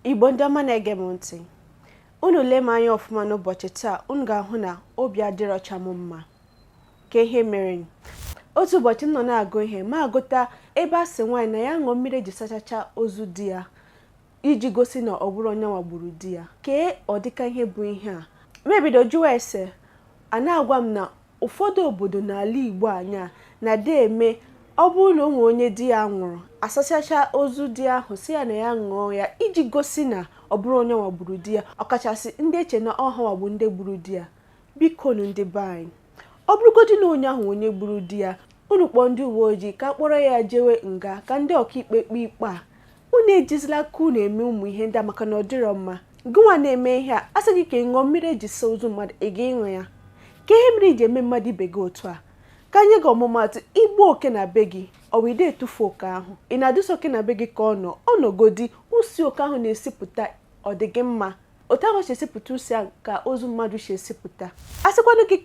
Igbo ndị ọma na-ege m ntị, unu lee m anya ọfụma n'ụbọchị taa, unu ga-ahụ na obi adịrọcha m mma. Ka ihe mere, otu ụbọchị m nọ na-agụ ihe, ma agụta ebe a sị nwaanyị na ya ṅụọ mmiri eji sachacha ozu di ya iji gosi na ọ bụrọ nya nwa gburu di ya. Kee ọ dịka ihe bụ ihe a, m ebido jụwa ese. A na-agwa m na ụfọdụ obodo n'ala Igbo anyị a na-adị eme, ọ bụrụ na o nwee onye di ya nwụrụ, asachacha ozu di ahụ, sị ya na ya ṅụọ ya iji gosi na ọ bụrọ onye nwa gburu di ya, ọkachasị ndị eche na ọ ha nwa bụ ndị gburu di ya. Bikonu, ndị be anyị, ọ bụrụgodị na onye ahụ onye gburu di ya, unu kpọọ ndị uwe ojii ka a kpọrọ ya jewe nga ka ndị ọkaikpe kpee ikpe a. Unu ejizila aka unu eme ụmụ ihe ndị a, maka na ọ dịrọ mma. Gịnwa na-eme ihe a, a sị gị ka ị ṅụọ mmiri eji saa ozu mmadụ, ị ga-ịṅụ ya? Ka ihe mere iji eme mmadụ ibe gị otu a? Ka nye gị ọmụmatụ, igbu oke na be gị, ọ bụ ide etufu oke ahụ? Ị na-adụsa oke na be gị ka ọ nọ, ọ nọgodi, usi oke ahụ na-esipụta, ọ dị gị mma? Otu ahụ si esipụta usi ahụ ka ozu mmadụ si esipụta. A sịkwanụ gị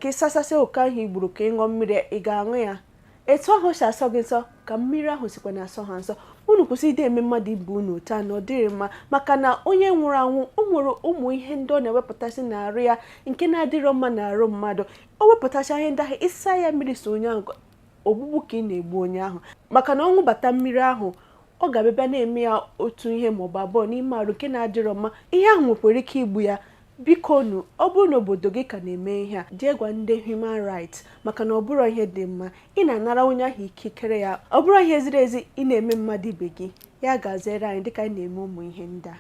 ka ị sasasịa oke ahụ i gburu ka ị ṅụọ mmiri, ị ga-aṅụ ya? Etu ahụ si asọ gị nsọ ka mmiri ahụ sikwa na-asọ ha nsọ. Unu kwụsị ide eme mmadụ ibe unu otu a, na ọ dịrị mma, maka na onye nwụrụ anwụ, o nwere ụmụ ihe ndị ọ na-ewepụtasị n'arụ ya nke na-adịrọ mma n'arụ mmadụ. O wepụtacha ihe ndị ahụ, ịsa ya mmiri so onye ahụ, ogbugbu ka ị na-egbu onye ahụ, maka na ọnwụ bata mmiri ahụ, ọ ga-abịa na-eme ya otu ihe maọbụ abụọ n'ime arụ nke na-adịrọ mma. Ihe ahụ nwekwara ike igbu ya. Bikonu, ọ bụrụ na obodo gị ka na-eme ihe a, jee gwa ndị human rights, maka na ọ bụrụ ihe dị mma ị na-anara onye ahụ ikikere ya, ọ bụrụ ihe ziri ezi ị na-eme mmadụ ibe gị. Ya gaziere anyị dịka anyị na-eme ụmụ ihe ndị a.